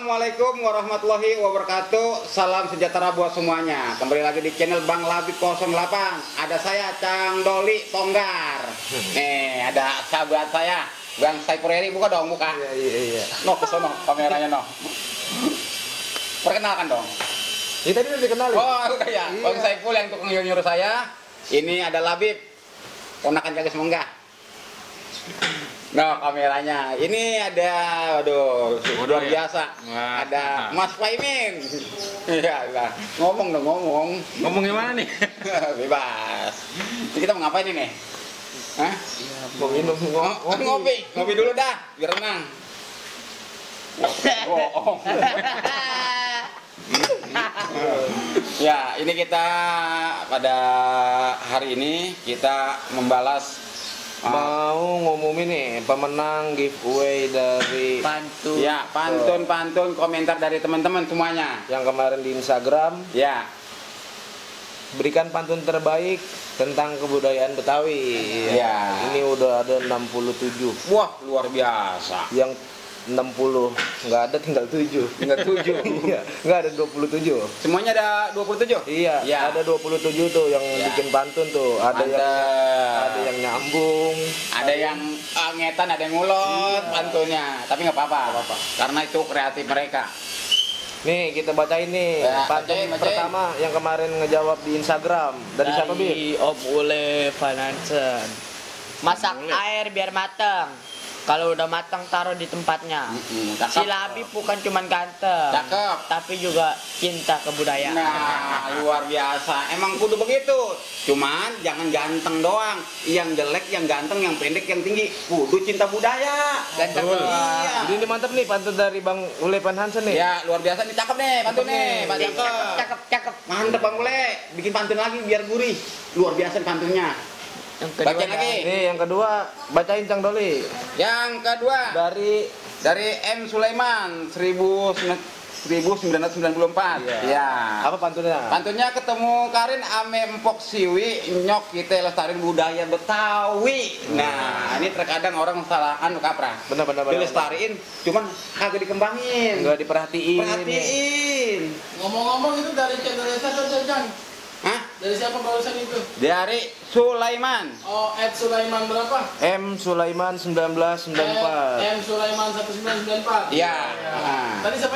Assalamualaikum warahmatullahi wabarakatuh. Salam sejahtera buat semuanya. Kembali lagi di channel Bang Labib 08. Ada saya Cang Doli Tonggar. Nih ada sahabat saya Bang Saipureri. Buka dong, buka. Iya. No, kesono kameranya no. Perkenalkan dong. Ini tadi udah dikenalin. Oh udah ya. Bang Saipul yang tukang nyuruh saya. Ini ada Labib. Ponakan kagak semenggah. Nah kameranya ini ada, waduh luar biasa. Wah. Ada Mas Paimin. Iya lah, ngomong dong ngomong. Ngomong gimana nih? Bebas. Jadi kita mau ngapain ini? Hah? Mau minum Ngopi dulu dah, biar tenang. Oh. Ya, ini kita pada hari ini kita membalas mau ngumumin nih pemenang giveaway dari Pantun. ya pantun komentar dari teman-teman semuanya. yang kemarin di Instagram. Ya, Berikan pantun terbaik tentang kebudayaan Betawi. Ya. Ini udah ada 67. wah luar biasa. Yang 60 nggak ada, tinggal 7. Tinggal 7. Iya, nggak ada 27. Semuanya ada 27. Iya, Ya. ada 27 tuh yang Ya. bikin pantun tuh. Ada yang nyambung. Ada yang ngetan, ada yang ngulot pantunnya. Tapi nggak apa-apa. Karena itu kreatif mereka. Nih kita bacain nih Ya, pantun bacain. pertama yang kemarin ngejawab di Instagram. Dari siapa, Bib? Dari Om Ule Finansen. Masak air biar mateng. Kalau udah matang taruh di tempatnya. Cakep. Si Labib bukan cuman ganteng, Cakep. tapi juga cinta kebudayaan. Nah, luar biasa. Emang kudu begitu. Cuman jangan ganteng doang. Yang jelek, yang ganteng, yang pendek, yang tinggi. Kudu cinta budaya. Ganteng Betul. Iya. Jadi ini mantap nih pantun dari Bang Ule Van Hansen nih. Ya, luar biasa nih, cakep nih pantun nih. Pak Cakep, Cakep. cakep. Mantep Bang Ule. Bikin pantun lagi biar gurih. Luar biasa nih pantunnya. Yang kedua Bacain lagi. Nih yang kedua bacain Cang Doli. Yang kedua dari M Sulaiman 1994. Iya. Ya. Apa pantunnya? Pantunnya ketemu Karin ame empok siwi nyok kita lestarin budaya Betawi. Nah, ini terkadang orang salah kaprah. Benar. Dilestariin cuman kagak dikembangin. Enggak diperhatiin. Perhatiin. Ngomong-ngomong itu dari channel atau Jang? Hah? Dari siapa barusan itu? Dari Sulaiman. Oh, Sulaiman berapa? M Sulaiman 1994. M Sulaiman 1994. Iya. Nah. Tadi siapa?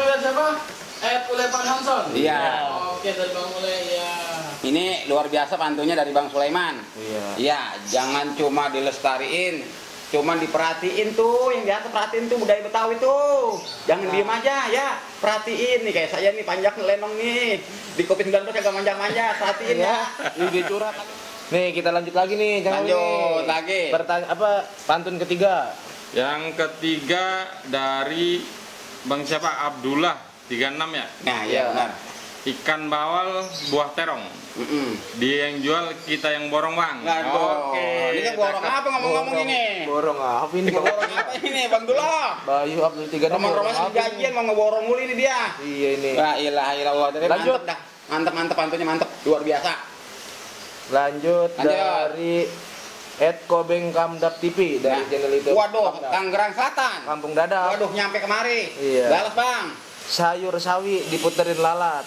Ulepan Hanson. Iya. Oh, oke, dari Bang Ule ya. Ini luar biasa pantunnya dari Bang Sulaiman. Iya. Ya, jangan cuma dilestariin, cuman diperhatiin tuh, yang di atas perhatiin tuh budaya Betawi tuh. Jangan diem aja ya, perhatiin nih kayak saya nih panjang lenong nih. Di Kopi 19 agak manja-manja, perhatiin ya. Ini dia curhat. Nih kita lanjut lagi nih, Cang Doli. Lanjut lagi. Pantun ketiga. Yang ketiga dari Bang siapa? Abdullah 36 ya. Nah, iya benar. Ikan bawal buah terong. Dia yang jual, kita yang borong, Bang. Nah, Oke. ini kan borong apa ngomong-ngomong ini? Borong apa ini? Borong apa ini, Bang Dullah? Bayu Abdul 36. Roman-roman gajian mau ngeborong mulu ini dia. Iya ini. La ilaha illallah. Jadi Lanjut. mantep dah. Mantep pantunnya mantep, luar biasa. Lanjut dari @kobeng kamdap TV dari Nah, channel itu. Waduh, Tangerang Selatan. Kampung Dadap. Waduh, nyampe kemari. Iya. Balas, Bang. Sayur sawi diputerin lalat.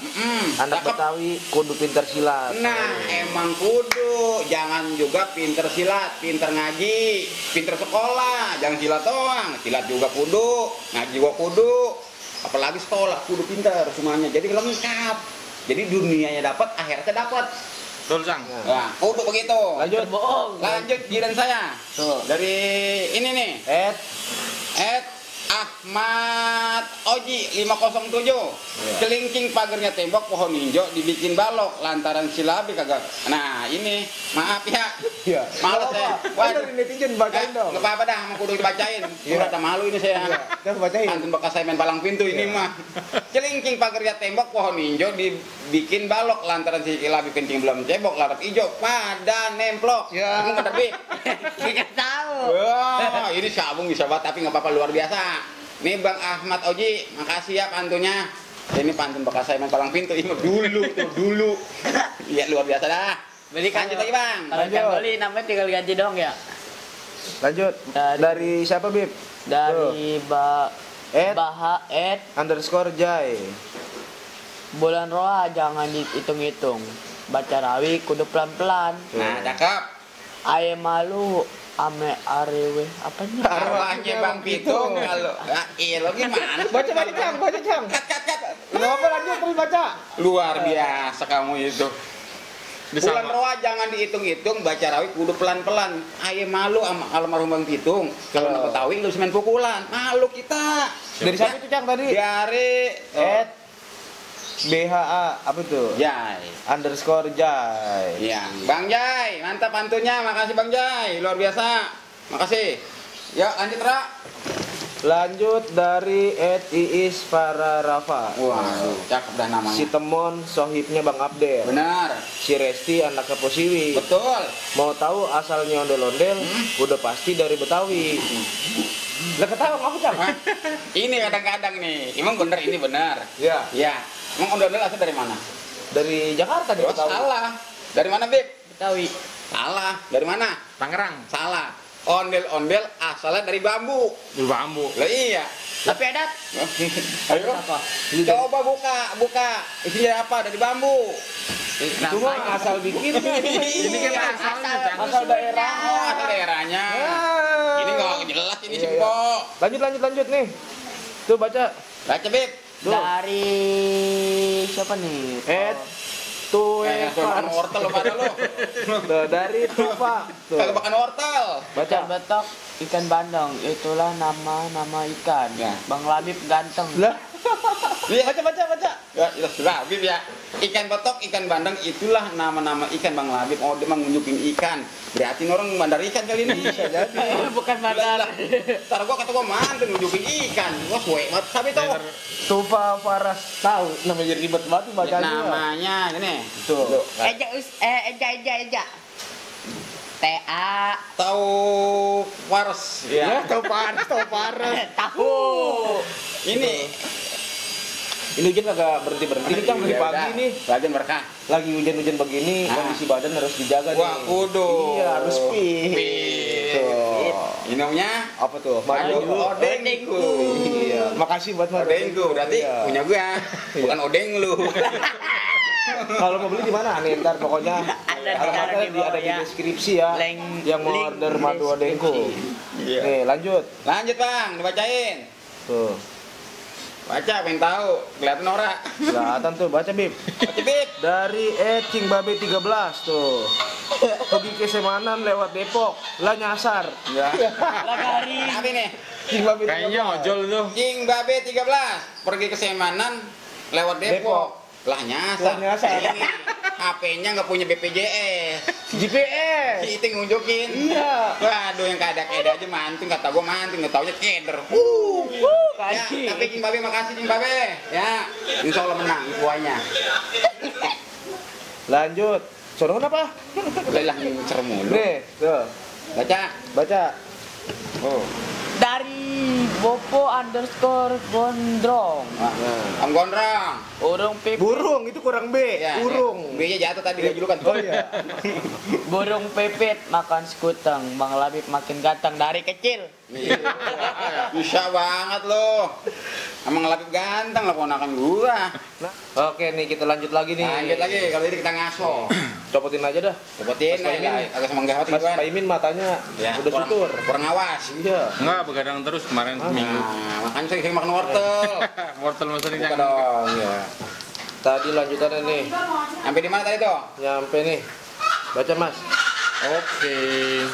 Anak Cakep. Betawi kudu pinter silat. Nah, emang kudu. Jangan juga pinter silat, pinter ngaji, pinter sekolah. Jangan silat doang. Silat juga kudu, ngaji juga kudu. Apalagi sekolah, kudu pinter semuanya. Jadi lengkap. Jadi dunianya dapat, akhiratnya dapat. Betul, Cang. Nah, kudu begitu. Lanjut. Lanjut giliran saya. Tuh. Dari ini nih. Ed Ahmad Oji 507. Kelingking pagernya tembok, pohon hijau dibikin balok lantaran si Labib kagak. Nah, ini maaf ya. Iya. Males saya. Waduh, dari netizen bacain dong. Enggak apa-apa dah, mau kudu dibacain. Udah malu ini saya. Kita bacain. Pantun bekas saya main palang pintu ini mah. Kelingking pagernya tembok, pohon hijau dibikin balok lantaran si Labib kencing belum cebok, larap hijau pada nemplok. Ya. Kamu kata Bib. Nggak tahu. Wah, ini sabung bisa banget tapi nggak apa-apa, luar biasa. Nih Bang Ahmad Oji, makasih ya pantunnya. Ini pantun bekas saya main palang pintu, ini dulu. Iya luar biasa dah. Lanjut lagi Bang. Kalau Cang Doli namanya tinggal ganti dong ya. Lanjut. Dari siapa, Bib? Dari underscore Jai. Bulan roa jangan dihitung-hitung. Baca rawi kudu pelan-pelan. Nah, cakep. Aye malu ame arewe apanya? Arwahnya Bang Pitung kalau lo gimana? Baca Cang. Kat. Nggak apa lanjut terus baca. Luar biasa kamu itu. Bulan Sama. roa jangan dihitung-hitung, baca rawi kudu pelan-pelan. Aye malu sama almarhum Bang Pitung. Kalau nak Betawi lu semen pukulan. Malu kita. Dari siapa itu Cang tadi? Dari BHA apa tuh? Jai. Underscore Jai. Iya, Bang Jai, mantap pantunnya. Makasih Bang Jai, luar biasa. Makasih. Ya, lanjut Ra. Lanjut dari @iis Fararafa. Waduh, cakep dah namanya. Si Temon sohibnya Bang Abdel. Benar. Si Resti anaknya Posiwi. Betul. Mau tahu asalnya ondel-ondel? Udah pasti dari Betawi. Lah ketawa ngaku Cang? Hah? Ini kadang-kadang nih, emang bener ini benar. Ya, Iya. Emang ondel-ondel asal dari mana? dari Jakarta di Oh, Betawi. salah. Dari mana, Bib? Betawi. Salah. Dari mana? Tangerang. Salah. Ondel-ondel asalnya dari bambu. Di bambu. Lah iya. Tapi adat Ayo. Coba buka. Isinya apa? Dari bambu. Itu mah asal bikinnya. Ini kan asalnya, Cang. Asal daerah. Oh, asal daerahnya. Ah. Ini nggak jelas ini Iya, sih, iya. Pok. Lanjut nih. Tuh baca. Baca, Bib. Tuh. dari siapa nih? Tuh Makan wortel lo pada lo. dari Tufa. Tuh. Kagak makan wortel. Baca. Ikan betok, ikan bandeng, itulah nama ikan. Ya. Bang Labib ganteng. Lah. Iya, baca. Ya, jelas Labib ya. Ikan betok, ikan bandeng itulah nama-nama ikan Bang Labib. Oh, dia mah nunjukin ikan. Berarti ini orang bandar ikan kali ini. Bisa jadi. Bukan bandar. Ntar gua kata gua mantan nunjukin ikan. Wah, suwe banget tapi tuh. Tufa Faras tahu namanya ribet banget bacanya. Namanya ini. Tuh. Eja. TA Tahu Wars. Ya, tahu Faras. tahu. Ini Ini hujan agak berhenti nih Cang dari Ya pagi udah, nih. Bagian berkah. Lagi hujan-hujan begini, Ah. kondisi badan harus dijaga nih. Wah, kudu. Iya, harus fit. Fit. Tuh. Minumnya Apa tuh? Madu Madu. odengku. Iya. Makasih buat Madu. Odengku berarti Iya. punya gua, bukan odeng lu. Kalau mau beli di mana? Nih, ntar pokoknya Ada di bawah ada di ya. deskripsi ya. yang mau link order madu odengku. Iya. Nih, lanjut. Lanjut Bang, dibacain. Tuh. Baca, pengen tahu. Kelihatan ora? Kelihatan tuh, baca Bib. Baca Bib. Dari Cingbabe 13 tuh. Pergi ke Semanan lewat Depok, lah nyasar. Ya. Lagari. Apa nih? Cingbabe 13. Kayaknya ojol tuh. Cing Babe 13 pergi ke Semanan lewat Depok. Lah nyasar. Lah nyasar. Ini HP-nya nggak punya BPJS. GPS. Si Iting nunjukin. Iya. Waduh, yang keda-keda aja manting, kata gua manting, nggak taunya keder. Ya, Kaji. tapi Cing Babe makasih Cing Babe. Ya, insya Allah menang kuahnya. Lanjut. Sono apa? Udah lah ngincer mulu. Nih, tuh. Baca. Oh. Dari Bopo_gondrong. Om Gondrong. Urung pipit. Burung itu kurang B. Ya, Burung. B-nya jatuh tadi dia julukan. Oh iya. Burung pipit makan sekuteng. Bang Labib makin ganteng dari kecil. Iya. Bisa banget lo. Emang Labib ganteng lah ponakan gua. Nah, oke nih kita lanjut lagi nih. Lanjut lagi, kalau ini kita ngaso. Copotin aja dah. Copotin Mas Paimin. agak semangat hati Mas gua. Paimin matanya Ya, udah kurang- sutur. Kurang awas. Iya. Enggak, begadang terus kemarin seminggu. Nah, makanya sering makan wortel. Wortel masih Buka jangan. dong, ya. Tadi lanjutannya nih. Sampai di mana tadi tuh? Nyampe nih. Baca Mas. Oke.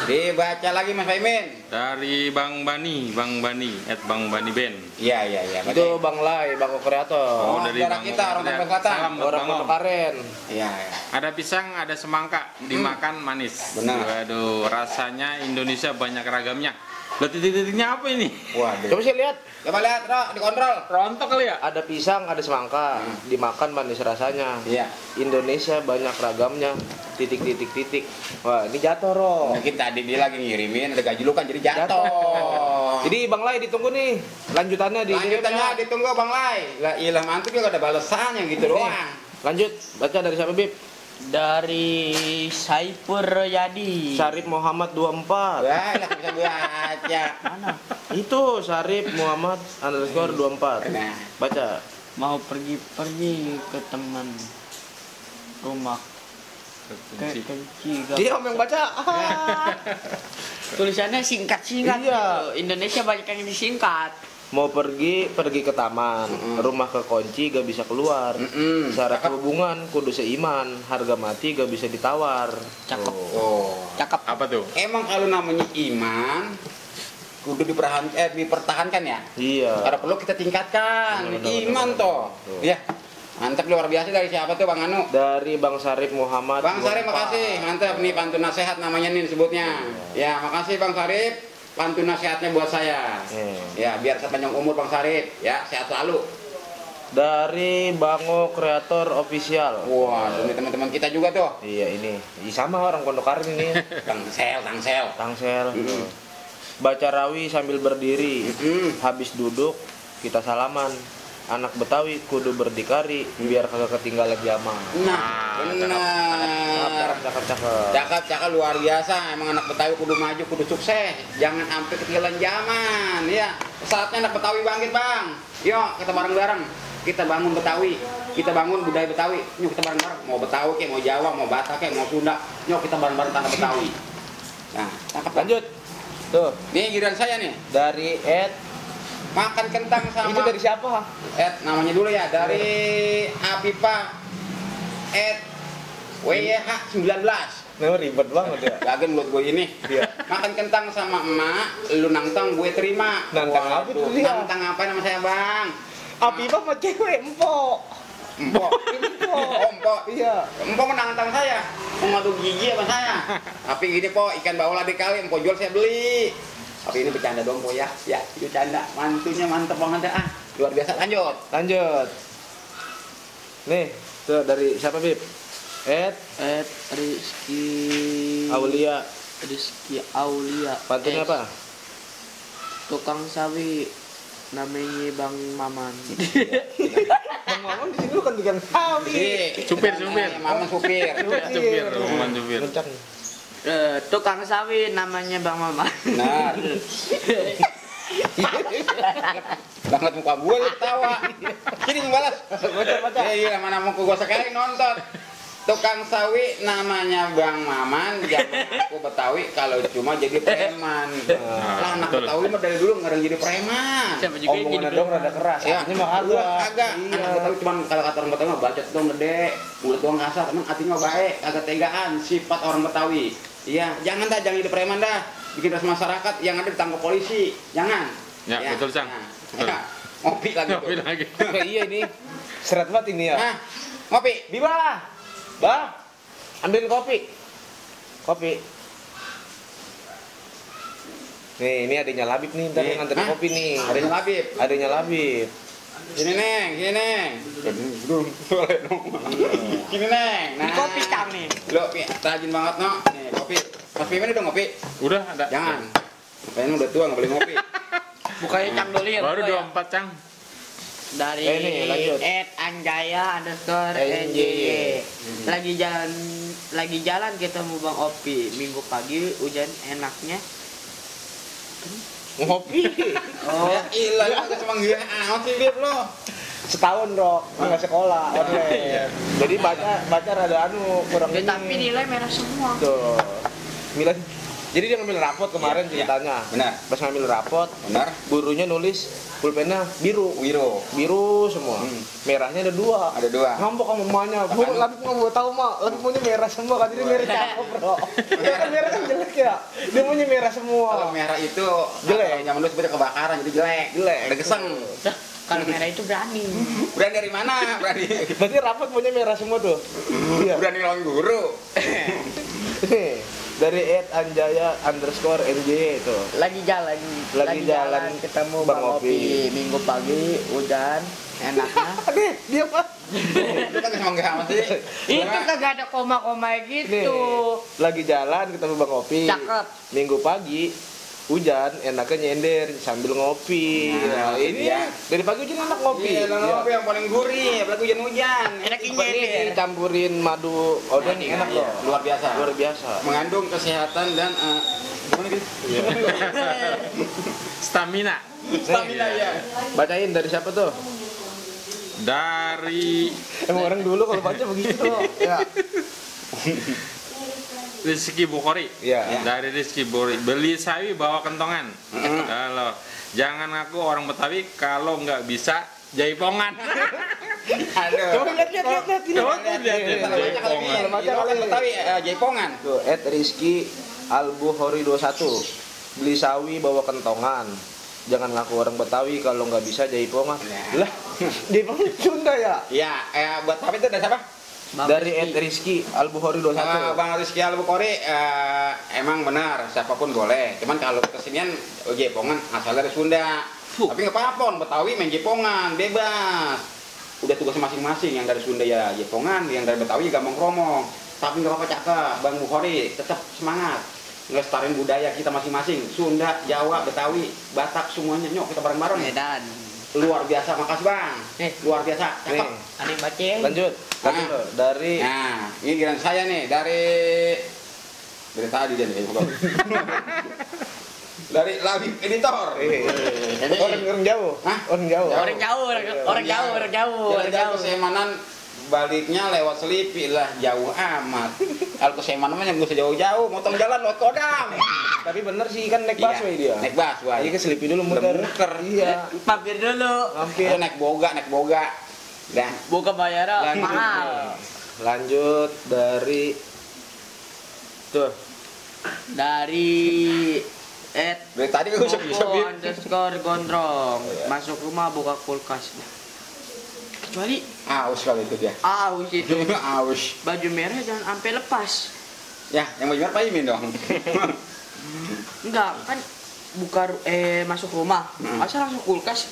Dibaca lagi Mas Paimin. Dari Bang Bani, Bang Bani @BangBani Band. Iya. Itu Bang Lai, Bang kreator. Oh, saudara kita, orang Bang. Tangerang Selatan. Salam buat Orang Bang Pondok Om. Aren. Iya. Ada pisang, ada semangka, dimakan manis. Benar. Waduh, rasanya Indonesia banyak ragamnya. Lah titik-titiknya apa ini? Waduh. Coba sih lihat. Coba lihat, Ro, dikontrol. Rontok kali ya? Ada pisang, ada semangka. Dimakan manis rasanya. Iya. Indonesia banyak ragamnya. Titik. Wah, ini jatuh, Ro. Mungkin tadi dia lagi ngirimin, ada gaji lu kan jadi jatuh. Jadi Bang Lai ditunggu nih. Lanjutannya di Lanjutannya ditunggu Bang Lai. Lah ilah mantu juga ada balasannya gitu doang. Lanjut, baca dari siapa, Bib? Dari Saiful Royadi. Syarif Muhammad 24. Wah, enak bisa baca. Mana? Itu Syarif Muhammad underscore 24. Nah, Baca. Mau pergi ke teman rumah Kunci. kunci. Iya, Om yang baca. Tulisannya singkat-singkat Iya. gitu. Indonesia banyak yang disingkat. Mau pergi ke taman, rumah kekunci gak bisa keluar. Syarat hubungan kudu seiman, harga mati gak bisa ditawar. Cakep. oh. Cakep. Apa tuh? Emang kalau namanya iman kudu dipertahankan ya. Iya. Kalau perlu kita tingkatkan Benar, iman benar, toh. benar. Iya. Mantap luar biasa dari siapa tuh Bang Anu? Dari Bang Syarif Muhammad. Bang Sarip 24. makasih, mantap nih pantun nasihat namanya nih disebutnya. Ya, makasih Bang Sarip, pantun nasihatnya buat saya. Ya, biar sepanjang umur Bang Sarip, ya sehat selalu. Dari Bango Kreator Official. Wah, ini teman-teman kita juga tuh. Iya ini. Sama orang Pondok Karim ini. Tangsel. Tangsel. Baca rawi sambil berdiri. Habis duduk kita salaman. Anak Betawi kudu berdikari biar kagak ketinggalan zaman. Nah, benar. Cakep. Cakep luar biasa. Emang anak Betawi kudu maju, kudu sukses. Jangan sampai ketinggalan zaman. Ya, saatnya anak Betawi bangkit, Bang. Yuk, kita bareng-bareng. Kita bangun Betawi. Kita bangun budaya Betawi. Yuk kita bareng-bareng. Mau Betawi kayak mau Jawa, mau Batak kayak mau Sunda. Yuk kita bareng-bareng tanah Betawi. Nah, cakep. Lanjut. Tuh, Nih giliran saya nih. dari Ed. Makan kentang sama Itu dari siapa? namanya dulu ya, dari Apipa WYH 19. Nah, ribet banget ya. Gagen buat gue ini. Iya. Makan kentang sama emak, lu nantang gue terima. Nantang apa Waduh, tuh dia? Nantang apa nama saya, Bang? Apipa sama cewek, empok. Empok. Oh, empok. Iya. Empok menantang saya. Mengadu gigi sama saya. Tapi gini, Po, ikan baola dikali, empok jual saya beli. Tapi ini bercanda dong, Po ya. Ya, itu canda. Mantunya mantep banget ya. Luar biasa. Lanjut. Nih, tuh dari siapa, Bib? Ed Rizky Aulia. Pantunnya apa? Tukang sawi namanya Bang Maman. Bang Maman di sini lu kan tukang sawi. Supir. Mama supir. Supir, Roman supir. Kencang. Tukang sawi namanya Bang Maman. Benar. Banget muka gue lu ketawa. Sini membalas. Baca. Iya, mana muka gue sekali nonton. Tukang sawi namanya Bang Maman, zaman aku Betawi kalau cuma jadi preman. Lah anak betul. Betawi mah dari dulu nggak ada yang jadi preman. Siapa juga yang Omongannya jadi dong rada keras. Ya, Artinya mah agak. Iya. Anak Betawi cuma kalau kata orang Betawi mah bacot dong gede, mulut doang kasar, teman hatinya baik, agak tegaan, sifat orang Betawi. Iya, jangan jadi preman dah. Bikin ras masyarakat yang ada ditangkap polisi. Jangan. Ya, betul, Sang. Nah, Betul. ya. Ngopi lagi tuh. Ngopi lagi. Kayak iya ini. Seret banget ini ya. Nah, ngopi. Biba. Bang. Ambilin kopi. Nih, ini adanya Labib nih, ntar yang nganterin Hah? kopi nih. Adanya Labib. Adanya Labib. Sini Neng. Sini Neng. Ini kopi Cang nih. Lo rajin banget no. Nih kopi. Mas Pimen udah ngopi? Udah ada. Jangan. Kayaknya udah tua nggak boleh ngopi. Bukannya Cang dulu ya. Baru bro, ya? 24, Cang. Dari Nih, lanjut. @anjaya_NJY. Lagi jalan ketemu Bang Opi. Minggu pagi hujan enaknya. Ngopi. Ya ilah, lu kagak cuma gila amat sih Bib lo. Setahun, Bro. Enggak sekolah. Online. Jadi baca rada kurang ini. Tapi nilai merah semua. Tuh. Milan. Jadi dia ngambil rapot kemarin ceritanya. Benar. Pas ngambil rapot, Benar. gurunya nulis pulpennya biru. Wiro. Semua. Merahnya ada 2. Ada 2. Ngambek sama emaknya. Bu, Labib nggak mau tahu, Mak. Labib maunya merah semua kan. Jadi merah cakep, Bro. Dia kan merah kan jelek ya. Dia maunya merah Kalau semua. merah itu Jelek. kalau zaman dulu sebutnya kebakaran jadi jelek. Udah geseng. Kalau merah itu berani. Berani dari mana? Berani. Berarti rapot maunya merah semua tuh. Iya. Berani lawan guru. Dari @anjaya_NJ itu. Lagi jalan ketemu Bang Bang Opi. Opi. Minggu pagi hujan enaknya. Nih, dia apa? Itu kan cuma gak amat sih. Itu kagak ada koma-koma Nih, gitu. lagi jalan ketemu Bang Opi. Cakep. Minggu pagi hujan enaknya nyender sambil ngopi. Nah, Ini iya. dari pagi hujan enak ngopi. Iya, ngopi yang paling gurih, apalagi hujan-hujan. Enaknya Ini nyender. campurin madu odeng enak Iya, loh. luar biasa. Luar biasa. Mengandung kesehatan dan gimana gitu? Stamina. Stamina ya. Bacain dari siapa tuh? Dari Emang orang dulu kalau baca begitu tuh. Ya. Rizky Bukhari. Iya. Dari Rizky Bukhari. Beli sawi bawa kentongan. Kalau jangan ngaku orang Betawi kalau nggak bisa jaipongan. Aduh. Coba lihat ini. Coba lihat, Salah baca kali ini. Jaipongan. Baca orang Betawi jaipongan. Tuh, @Rizky Albuhori 21. Beli sawi bawa kentongan. Jangan ngaku orang Betawi kalau nggak bisa jaipongan. Ya. Lah, jaipongan Sunda ya? Iya, buat apa itu dari siapa? Dari @Rizky Albuhori 21. Bang Rizky Albukhari emang benar siapapun boleh. Cuman kalau kesinian jaipongan asal dari Sunda. Tapi nggak apa-apa, orang Betawi main jaipongan bebas. Udah tugas masing-masing, yang dari Sunda ya jaipongan, yang dari Betawi gampang kromong. Tapi nggak apa-apa cakep, Bang Bukhari tetap semangat. Ngelestariin budaya kita masing-masing, Sunda, Jawa, Betawi, Batak semuanya. Nyok kita bareng-bareng. Medan. Luar biasa, makasih Bang. Luar biasa, cakep. Nih, Aneh baca. lanjut. Lanjut loh. Dari Nah, ini giliran saya nih dari tadi dia nih. Dari Labib Editor. orang jauh. Hah? Orang jauh. Jauh. Orang jauh, orang jauh, orang jauh, orang Jalan-jalan jauh. ke Semanan baliknya lewat Selipi lah, jauh amat. Kalau ke Semanan mah yang gue sejauh-jauh, motong jalan lewat Kodam. Tapi bener sih kan naik busway dia. Naik busway. Iya ke Selipi dulu muter. Iya. Mampir dulu. Hampir. Itu naik boga. Dah. Buka bayaran Lanjut. mahal. Lanjut dari tuh. Dari Dari tadi gue bisa underscore gondrong. Masuk rumah buka kulkas. Kecuali aus kali itu dia. aus itu. Aus. Baju merah jangan sampai lepas. Ya, yang baju merah Pak Imin dong. Enggak, kan masuk rumah. Masa langsung kulkas?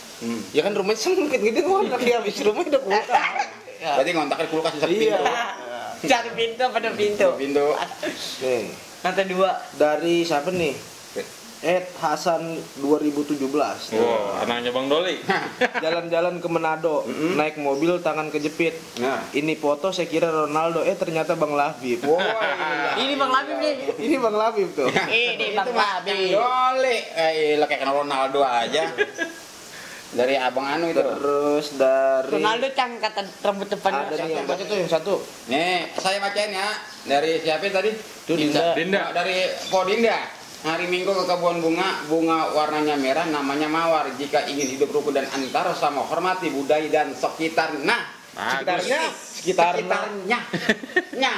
Ya kan rumahnya sempit gitu kan lagi habis rumah udah kulkas. Berarti ngontaknya kulkas di samping Iya. pintu. Satu pintu pada pintu. Pintu. Nih, Lantai 2. dari siapa nih? Hasan 2017. Wow, anaknya Bang Doli. Jalan-jalan ke Manado, naik mobil tangan kejepit. Nah. Ini foto saya kira Ronaldo, ternyata Bang Labib. Woi. Ini Bang Labib nih. Ini Bang Labib tuh. Ini Bang Labib. Dole, lah kayak kenal Ronaldo aja. Dari abang anu itu. Terus dari Ronaldo kata rambut depan. ada nih yang baca tuh yang satu. Nih, saya bacain ya. Dari siapa tadi? Tuh Dinda. Dinda. Dari Po Dinda. Hari Minggu ke kebun bunga warnanya merah, namanya mawar. Jika ingin hidup rukun dan antar sama hormati budaya dan sekitar. Nah, Bagus. sekitarnya. Nya.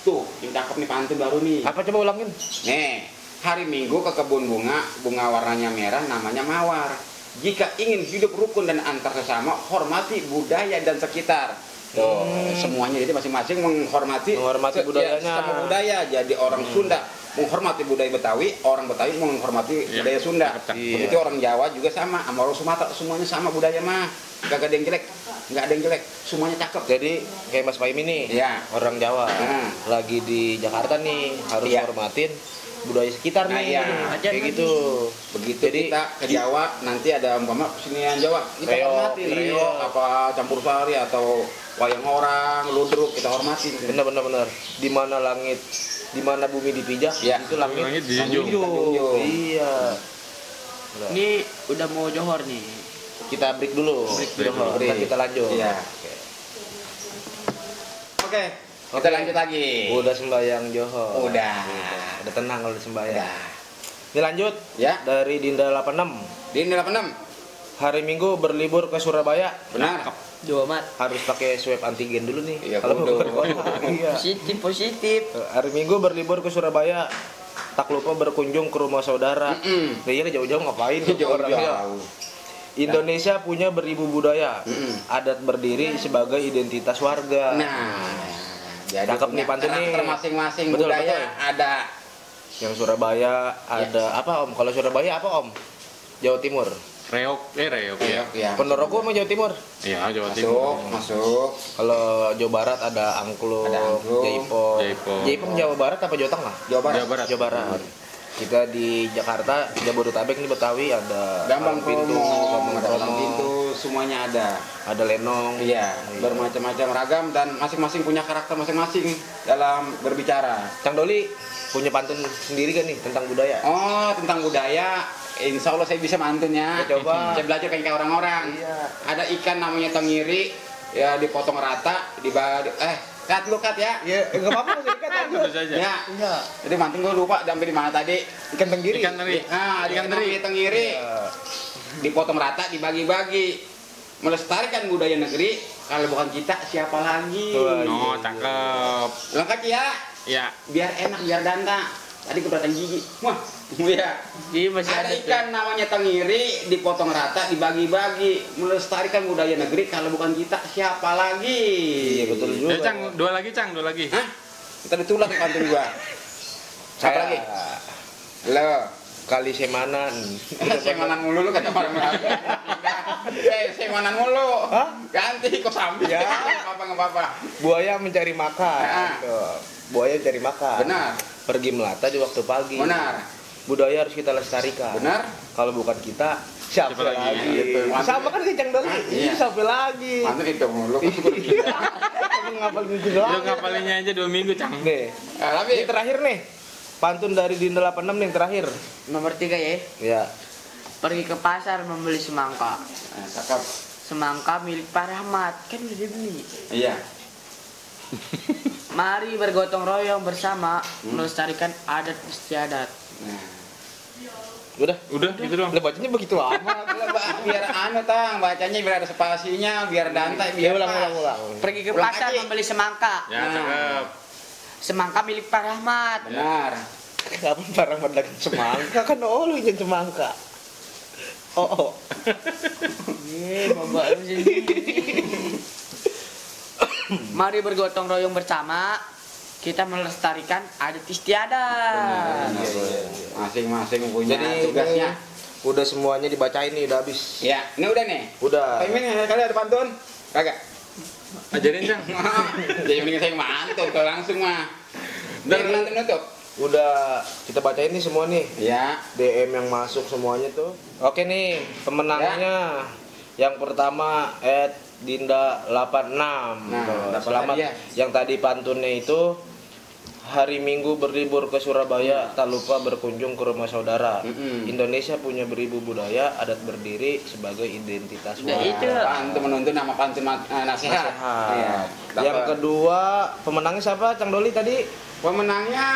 Tuh, yang cakep nih pantun baru nih. Apa coba ulangin? Nih, hari Minggu ke kebun bunga warnanya merah, namanya mawar. Jika ingin hidup rukun dan antar sesama, hormati budaya dan sekitar. Tuh, semuanya jadi masing-masing menghormati Budayanya. sama budaya. Jadi orang Sunda menghormati budaya Betawi, orang Betawi menghormati budaya Sunda. Iya. Begitu orang Jawa juga sama orang Sumatera, semuanya sama budaya mah. Gak ada yang jelek, nggak ada yang jelek, semuanya cakep. Jadi kayak Mas Paim ini, Iya. orang Jawa, Nah. lagi di Jakarta nih harus Iya. hormatin budaya sekitar Nah, nih, iya. kayak gitu. Begitu Jadi, kita ke Jawa, nanti ada umpama kesenian Jawa, kita Reog, hormatin iya. reog, apa campur sari atau wayang orang, ludruk kita hormatin. Bener. Di mana langit, di mana bumi dipijak, Iya. itu langit Langit dijunjung. dijunjung. Iya. Nah, Ini udah mau johor nih. kita break dulu. Johor, Break. ntar kita lanjut. Iya. Oke, kita lanjut lagi. Udah sembahyang Johor. Udah. Udah tenang kalau udah sembahyang. Udah. Ini lanjut Ya, dari Dinda 86. di 86. Hari Minggu berlibur ke Surabaya. Benar. Dua mat. Harus pakai swab antigen dulu nih. Iya, kalau mau kudu. keluar kota. Iya. Positif. Hari Minggu berlibur ke Surabaya. Tak lupa berkunjung ke rumah saudara. Mm-mm. Nah, iya jauh-jauh ngapain tuh orangnya? Jauh-jauh. Indonesia punya beribu budaya. Mm-mm. Adat berdiri sebagai identitas warga. Nah, jadi Cakep punya nih pantun nih. karakter masing-masing Betul, budaya betul. ada. Yang Surabaya ada apa Om? Kalau Surabaya apa Om? Jawa Timur. Reok ya. Ya. Ponorogo sama Jawa Timur. Iya, Jawa Timur. Masuk. Kalau Jawa Barat ada angklung, Ada angklung, Jaipong. Jaipong. Jaipong Jawa Barat apa Jawa Tengah? Jawa Barat. Jawa Barat. Jawa Barat. Kita di Jakarta, Jabodetabek nih Betawi ada Gambang pintu, Kromong, ada Kromong, pintu, semuanya ada. ada lenong. Iya, bermacam-macam ragam dan masing-masing punya karakter masing-masing dalam berbicara. Cang Doli punya pantun sendiri kan nih tentang budaya? Oh, tentang budaya, insya Allah saya bisa mantunnya. Ya, coba. Saya belajar kayak orang-orang. Iya. Ada ikan namanya tengiri, ya dipotong rata, cut lu cut ya. Iya, enggak apa-apa sih kan. Terus aja. Ya. Iya. Jadi mantun gue lupa sampai di mana tadi. Ikan tenggiri. Ikan teri. Nah, Ikan ikan teri. tengiri. Iya. Dipotong rata, dibagi-bagi. Melestarikan budaya negeri, kalau bukan kita siapa lagi? Wah, Oh, cakep. Lengkap ya, Ya. biar enak, biar danta. Tadi keberatan gigi. Wah, ya. Jadi masih Ada ada ikan namanya tengiri, dipotong rata, dibagi-bagi. Melestarikan budaya negeri, kalau bukan kita siapa lagi? Iya, betul juga. Cang, dua lagi, Cang, dua lagi. Hah? Kita ditulak ke pantun gua. Siapa Saya lagi? Lo. Kali Semanan. Semanan mulu lu kata orang Semanan mulu. Hah? Ganti kok sambil. Ya. Nggak apa-apa. Buaya mencari makan. Ah. Tuh. Buaya mencari makan. Benar. Pergi melata di waktu pagi. Benar. Budaya harus kita lestarikan. Benar. Kalau bukan kita, siapa Siapa lagi? lagi? Gitu. Sama kan kayak Cang Doli. Ah, iya. Siapa lagi? Mantun itu mulu. Kamu ngapal gitu Lu doang. ngapalinnya aja 2 minggu, Cang. Nih, Tapi ini terakhir nih. Pantun dari Dinda 86 nih yang terakhir. nomor 3 ya. Ya. Pergi ke pasar membeli semangka. cakep. Semangka milik Pak Rahmat, kan udah dibeli. Iya. Mari bergotong royong bersama melestarikan adat istiadat. Nah. Udah, Gitu doang. Lah bacanya begitu amat. Biar tang, bacanya biar ada spasinya, biar Ya dantai, biar ulang. Pergi ke Ulang pasar lagi. membeli semangka. Ya, cakep. Semangka milik Pak Rahmat. Benar. Kapan barang mendagang semangka kan lu yang semangka. Oh. Bapak lu sendiri. Mari bergotong royong bersama kita melestarikan adat istiadat. Masing-masing punya Jadi tugasnya. udah semuanya dibacain nih, udah habis. Ya, ini udah nih. Udah. Ini kali ada pantun? Kagak. Ajarin, Cang. Jadi mending saya mantun kalau langsung mah. Dan nanti nutup. Udah kita bacain nih semua nih. Ya. DM yang masuk semuanya tuh. Oke nih, pemenangnya. Yang pertama Dinda 86. Nah, Tuh, dapat selamat. hadiah. Yang tadi pantunnya itu hari Minggu berlibur ke Surabaya, tak lupa berkunjung ke rumah saudara. Indonesia punya beribu budaya, adat berdiri sebagai identitas Nah, warga. itu. Pantun menuntun nama pantun nasihat. Iya. Yang Dapat. kedua, pemenangnya siapa? Cang Doli tadi? Pemenangnya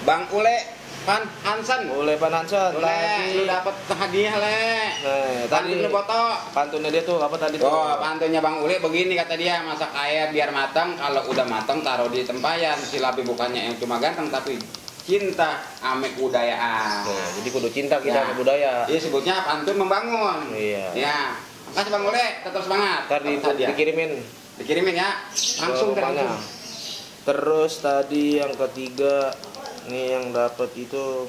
Bang Ule Pan Hansen. Oleh Pak Nansen. Ule, lu dapat hadiah, Le. Tadi Pantun lu foto. pantunnya dia tuh apa tadi tuh? Oh, pantunnya Bang Ule begini kata dia, masak air biar matang, kalau udah matang taruh di tempayan. Silapi bukannya yang cuma ganteng tapi cinta ame kebudayaan. Nah, jadi kudu cinta kita Ya. sama budaya. Iya sebutnya pantun membangun. Iya. Ya. Makasih Bang Ule, tetap semangat. Ntar Dapat hadiah. dikirimin ya. Langsung ke rumahnya. langsung. Terus tadi yang ketiga nih yang dapat itu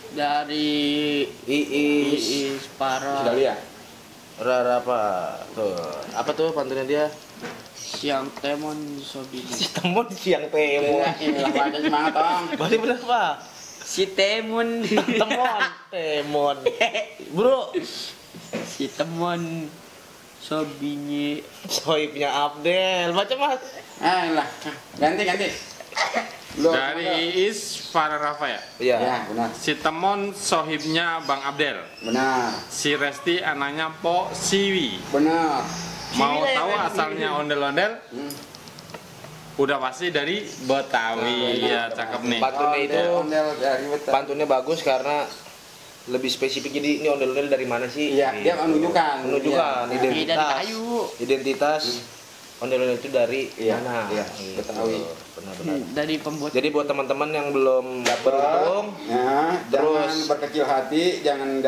Dari Iis para Sudah lihat. Rara apa tuh? Apa tuh pantunnya dia? siang temon sobini. Si Temon siang temo. Iya, inilah baca semangat Tong. Berarti bener apa? Si Temon. Temon. Bro, Si Temon sobini. soibnya Abdel. Baca Mas. Inilah. Ganti. Lu- Dari Iis Farah Rafa ya. Iya. Ya, benar. Si Temon sohibnya Bang Abdel. Benar. Si Resti anaknya Po Siwi. Benar. Mau tahu asalnya ondel-ondel? Udah pasti dari Betawi. Ya, cakep nih. Pantunnya itu Ondel dari Betawi. pantunnya bagus karena lebih spesifik. Jadi ini ondel-ondel dari mana sih? Iya, dia menunjukkan. Menunjukkan Iya. Dari identitas. kayu. Identitas ondel-ondel itu dari Iya, mana? iya, Gitu. Betawi. Benar-benar. Dari pembuat. Jadi buat teman-teman yang belum beruntung, Ya, Terus- jangan berkecil hati, jangan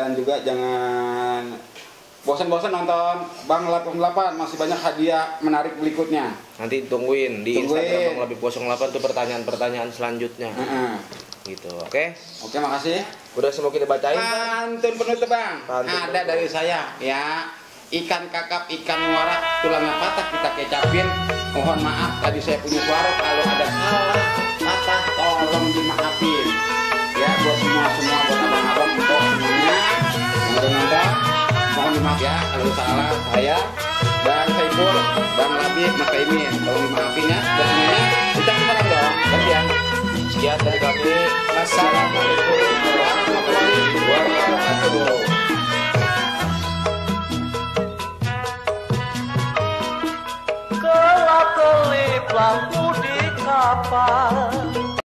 bosan-bosan nonton Bang 88, masih banyak hadiah menarik berikutnya. nanti tungguin di Tungguin. Instagram Bang Labib 08 tuh pertanyaan-pertanyaan selanjutnya. Heeh. Gitu. Oke. Oke, makasih. Udah semua kita bacain. Pantun penutup Bang. Pantun Ada penutup. dari saya ya. Ikan kakap, ikan muara, tulangnya patah kita kecapin. Mohon maaf tadi saya punya suara, kalau ada salah kata tolong dimaafin. ya buat semua buat abang-abang untuk semuanya yang udah nonton. Mohon dimaaf ya kalau salah saya dan Saiful, Bang Labib, Mas Imin. Tolong dimaafin ya buat semuanya. Ucap salam dong. Gantian. Sekian dari kami. Assalamualaikum warahmatullahi wabarakatuh. Kelap kelip lampu di kapal,